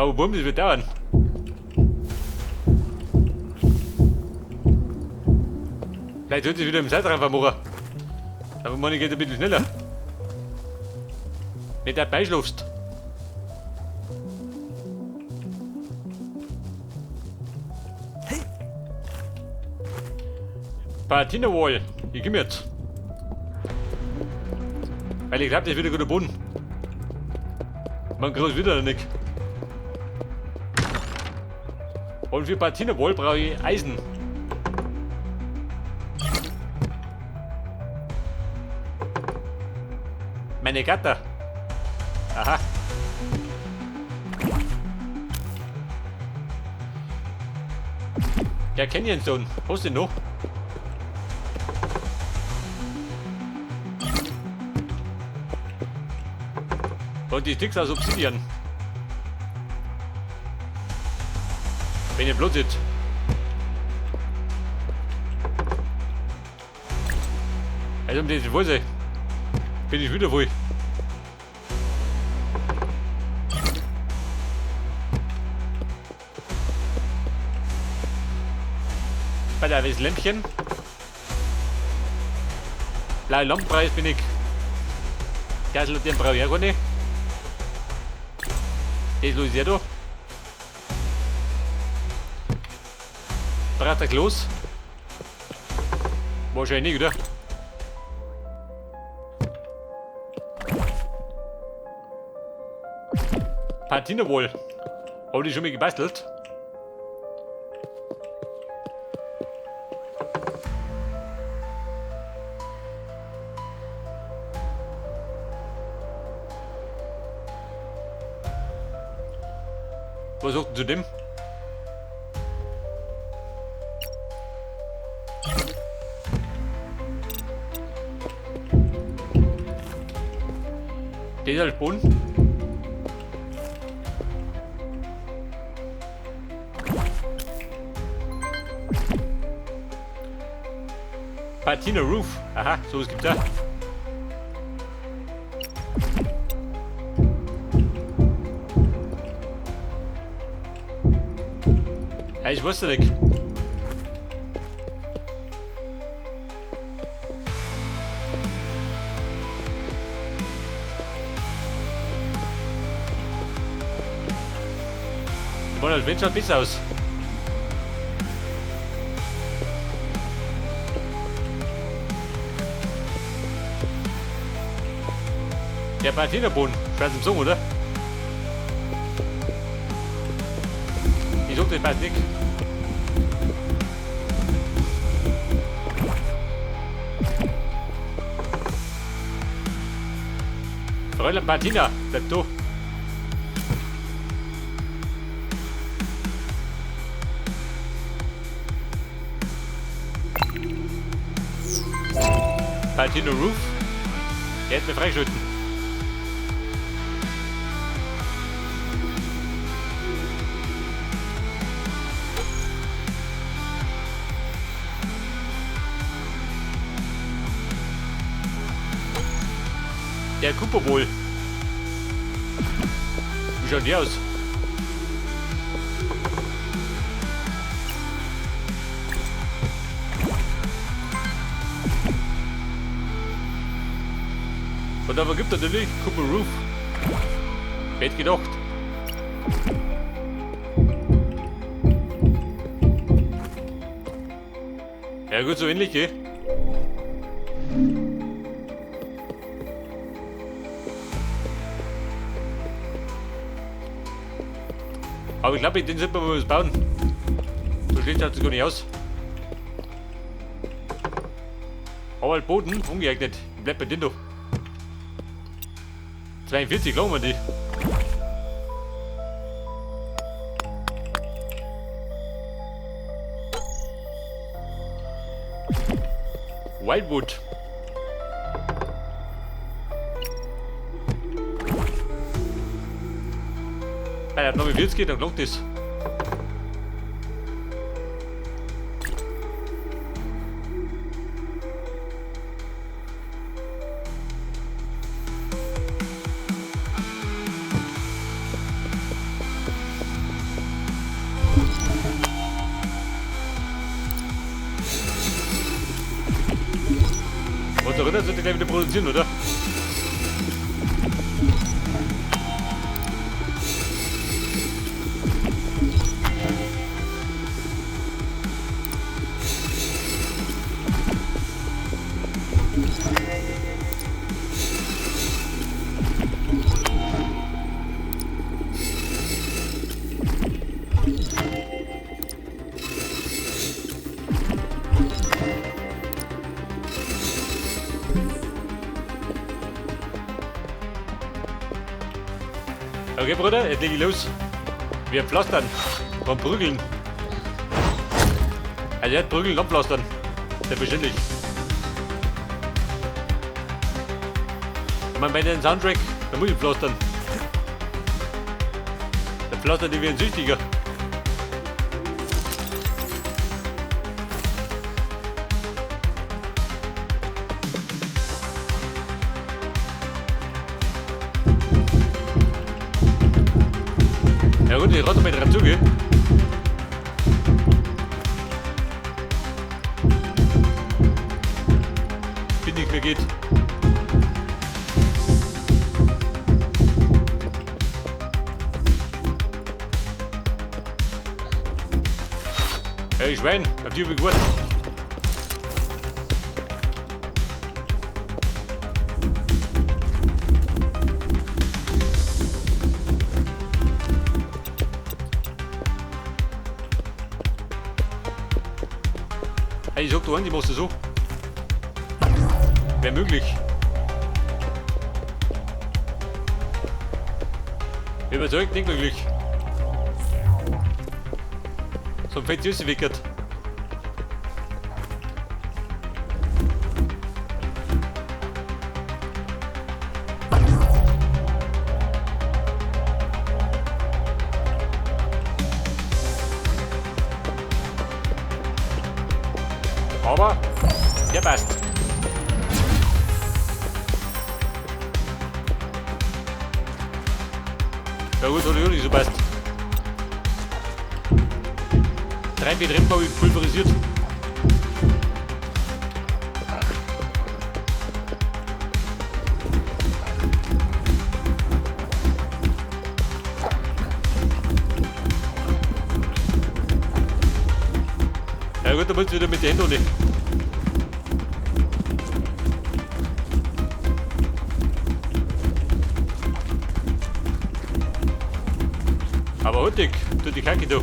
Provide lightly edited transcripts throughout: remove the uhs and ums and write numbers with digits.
Aber bumm, das wird dauern. Vielleicht sollte ich wieder im Zeitraffer machen. Aber meine geht ein bisschen schneller. Nicht, dass du einschlafst. Patina Wall, ich geh mir jetzt. Weil ich glaube, das wird ein guter Boden. Man groß wieder nicht. Und für Patina Wall brauche ich Eisen. Meine Gatter. Aha. Der Canyon Zone. Hast du den noch? Und die Sticks aus Obsidian. Wenn ihr blutet. Also um die Wurzel. Bin ich wieder wohl. Bei der Lämpchen. Blaue Lampenpreis bin ich. Gaslaternen brauche ich auch gar nicht. Das los ja da. Braucht er los? Wahrscheinlich nicht, oder? Patina wohl. Hab ich schon mal gebastelt. Was sagt denn zu dem? Der ist halt Boden. Patina Roof. Aha, sowas gibt's da. Ja, ich wusste nicht. Boah, das wird schon besser aus. Der Patina-Boden, schwer zum Song, oder? Ich sag, das passt nicht. Fräulein Patina, bleib du. Patina Roof. Der hat mir freigeschalten. Der Cooper wohl. Wie schaut der aus? Und aber gibt natürlich Cooper Roof. Wer hätte gedacht? Ja gut, so ähnlich, gell? Aber ich glaube, den sollten wir mal was bauen. So schlecht schaut es gar nicht aus. Aber halt Boden, ungeeignet. Ich bleib bei den doch. 42, glauben wir die. Wildwood. Bei der 49 geht, dann klappt das. Bruder sollte gleich wieder produzieren, oder? Okay, Bruder, jetzt leg ich los. Wir pflastern. Und prügeln. Also jetzt prügeln und pflastern. Selbstverständlich. Ich meine, bei dem Soundtrack, da muss ich pflastern. Da pflastern die wie ein Süchtiger. Ja gut, ich rate mal dran zu, gell? Bin nicht mehr geht. Hey Schwein, auf dich hab ich gewartet. Hey, ich sag du an, die machst du so. Wäre möglich. Überzeugt, nicht möglich. So ein Fett süße wickert. Aber der passt. Ja gut, hat auch nicht so passt. 3 Betriebe habe ich pulverisiert. Ja gut, da musst du wieder mit den Händen nicht. Aber hurtig, tut die Kacke da.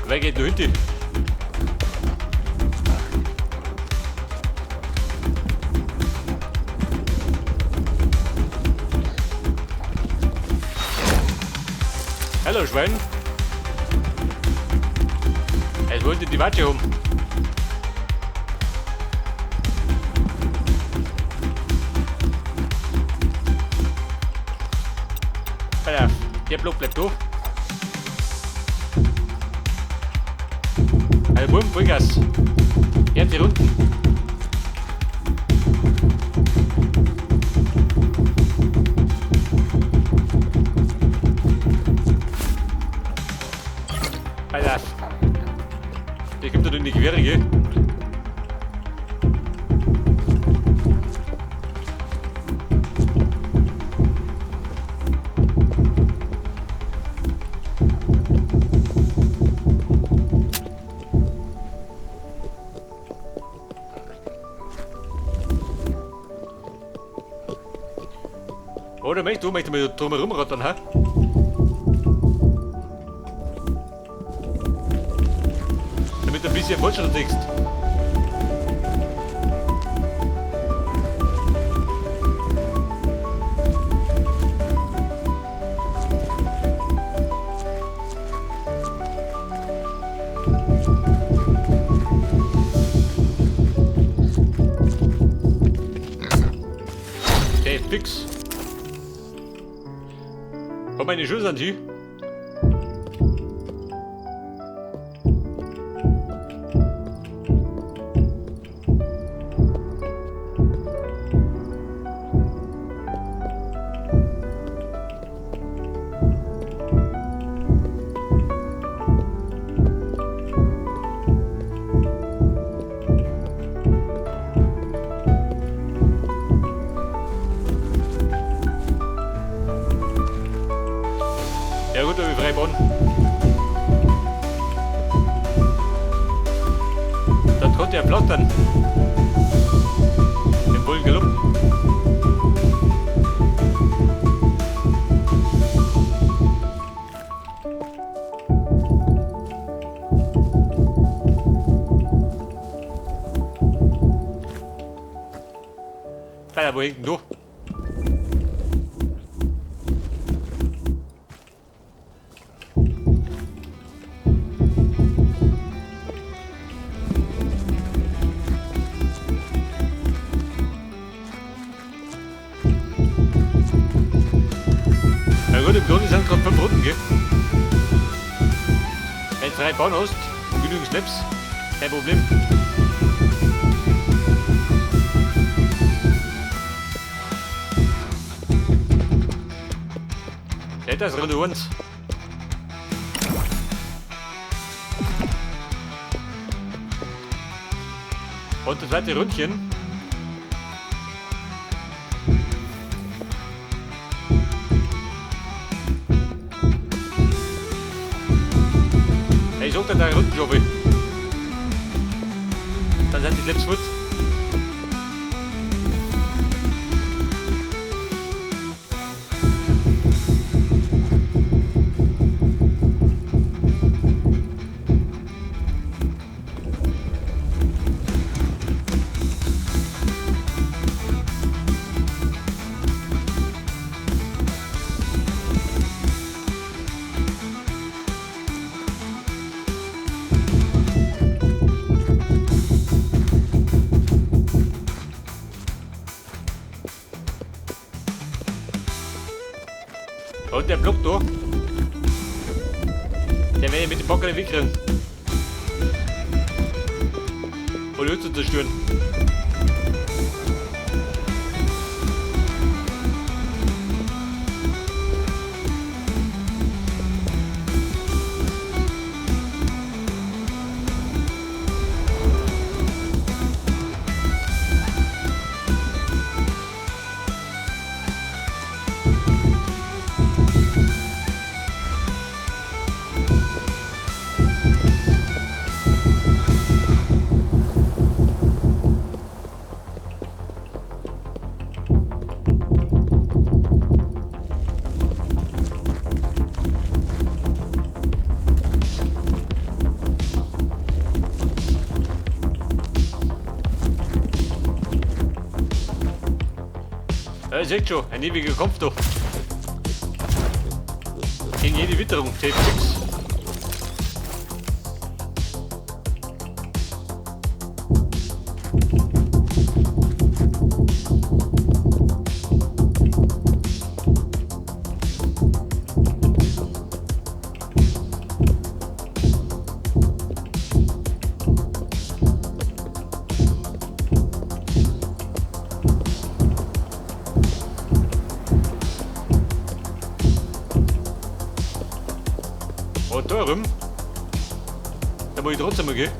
Wer geht nur hinten? Hallo Schwein. Es wollte die Watsche um. Pass auf, der Block bleibt da. Also Buben, Vollgas. Jetzt die Runden. Pass auf. Der kommt da in die Quere, gell? Oder möchtest du mal drumherum rattern, hä? Damit du ein bisschen Fortschritt kriegst. Okay, fix. Komm meine Schuhe an Sie. Ja gut, aber frei Bonn. Das konnte er plottern. Im vollen Galopp. Alter, wo hängt denn du? Na gut, im Grunde sind gerade 5 Runden, gell? Wenn du 3 Bahnen hast und genügend Snaps, kein Problem. Das ist Runde 1. Und das zweite Ründchen. Hey, ich sag dir 3 Runden schon. Dann sind die Clips fort. Und der Block da, der werde ich mit dem Bock nicht wegkriegen. Und Hütte zerstören. Ja, ihr seht schon, ein ewiger Kampf da. Gegen jede Witterung, Tape 6. Und da rum, da muss ich trotzdem mal gehen.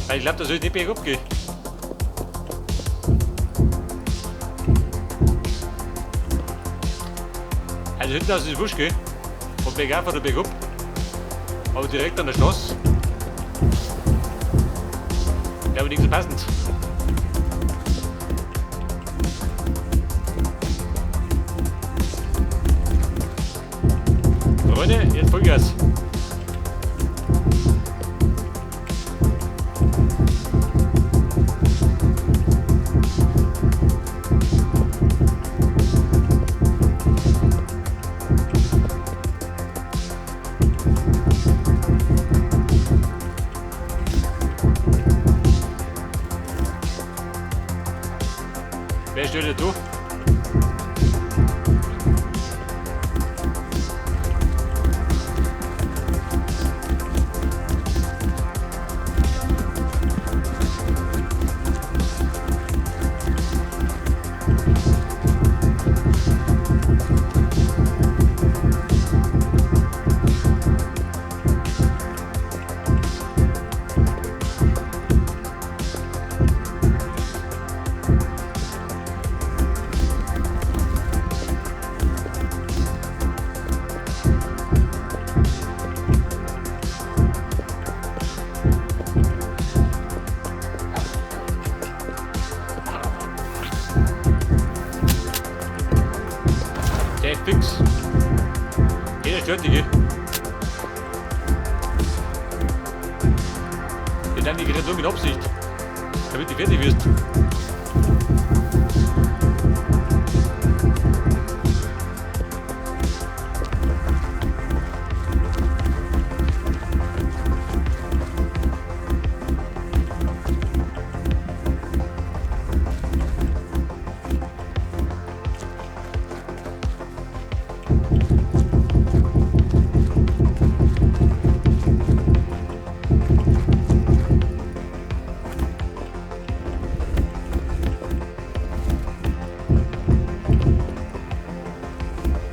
Weil ich glaube, da soll ich nicht bergab gehen. Also hinten aus ist wurscht gehen. Und bergauf oder bergab. Aber direkt an der Straße. Glaube ich nicht so passend. Freunde, jetzt Vollgas. Gleich fix. Jeder stört dich, gell? Die dann die gerade nur mit Absicht, damit du fertig wirst.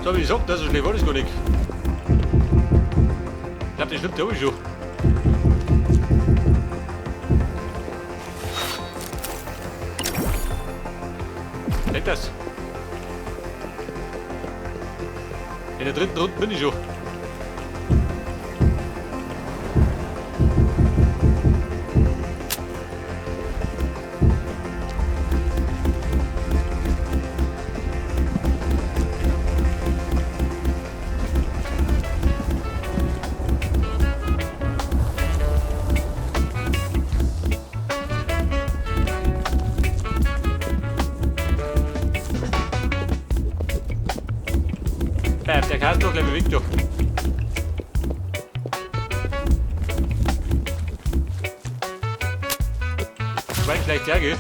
So, wie gesagt, das ist schlecht war das gar nicht. Ich glaube, das stimmt ja auch schon. Seht das? In der dritten Runde bin ich schon. Der Kasten noch gleich bewegt doch. Schwein gleich der, gell?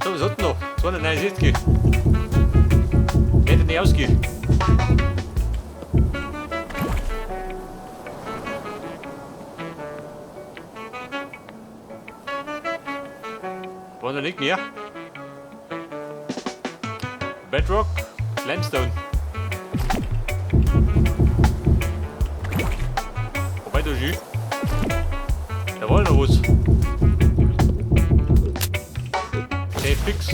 So, was hat denn noch? 269. Hätte nicht ausgehen. War noch nicht mehr. Bedrock, Limestone. Wobei da ist. Da war noch was. Okay, fix.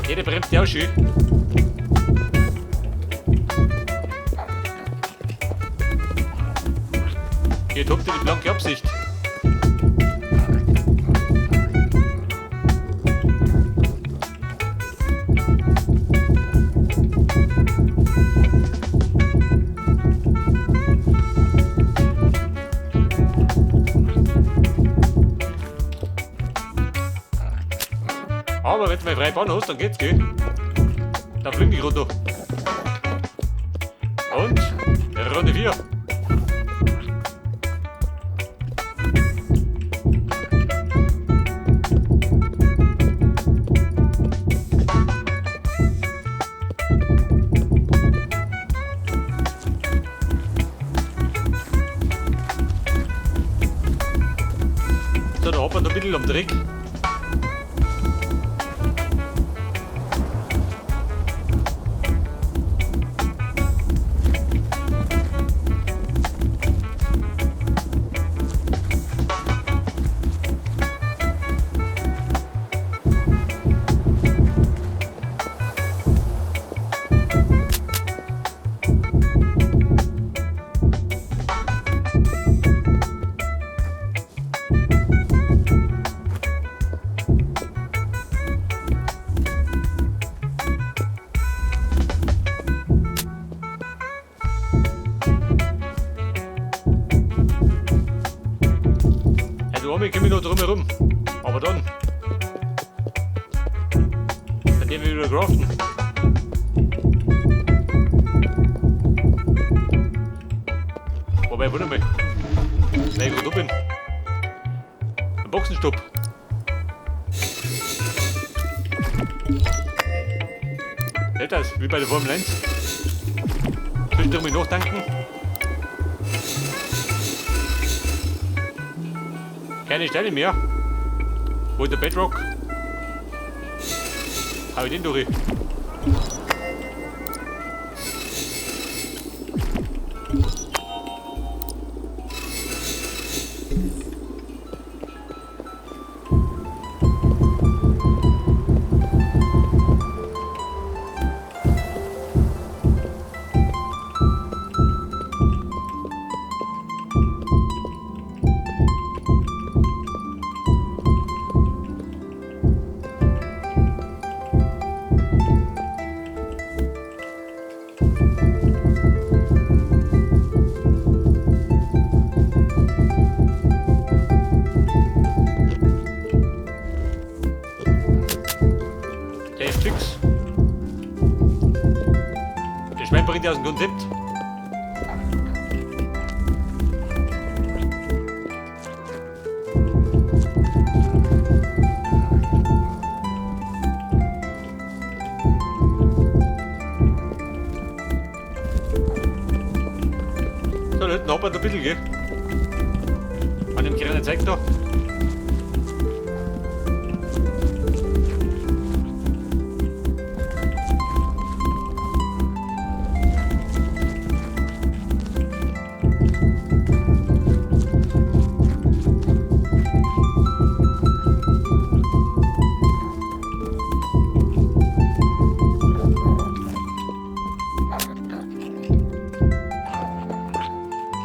Jeder bremst ja auch schön. Hier habt ihr die blanke Absicht. Aber wenn du mal freie Bahn hast, dann geht's, gell? Dann fliegen die runter. Und Runde 4. So, da hat man noch ein bisschen am Dreck. Also einmal komme ich noch drum herum, aber dann gehen wir wieder craften. Wobei, warte mal, weil ich gerade da bin. Ein Boxenstopp. Nicht das, wie bei der Formel 1. Zwischendurch mal nachtanken. Keine Steine mehr. Wo ist der Bedrock? Hau ich den durch. Der ist fix. Der Schwein bringt aus dem Konzept. So, da hinten hapert ein bisschen, gell? An dem kleinen Zeig da.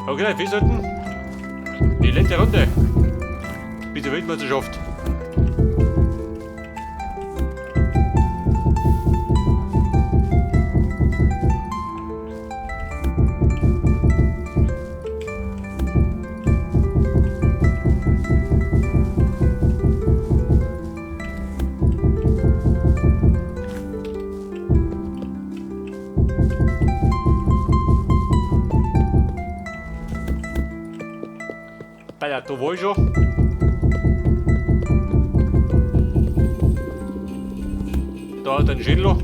Okay, festhalten. Die letzte Runde. Bis die Weltmeisterschaft. Da war ich schon. Da hat ein Schädel.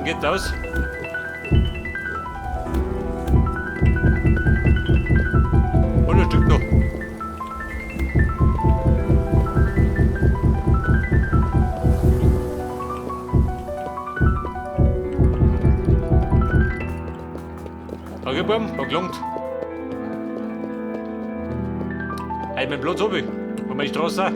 Geht aus. Und ein Stück noch. Okay, Buben, hat gelangt. Hey, mein Platz hab ich. Von meiner Straße auch.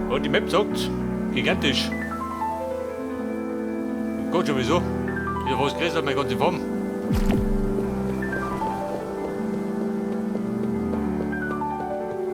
Und die Map sagt, gigantisch. Und Gott, sowieso. Ist ja fast größer als meine ganze Farm.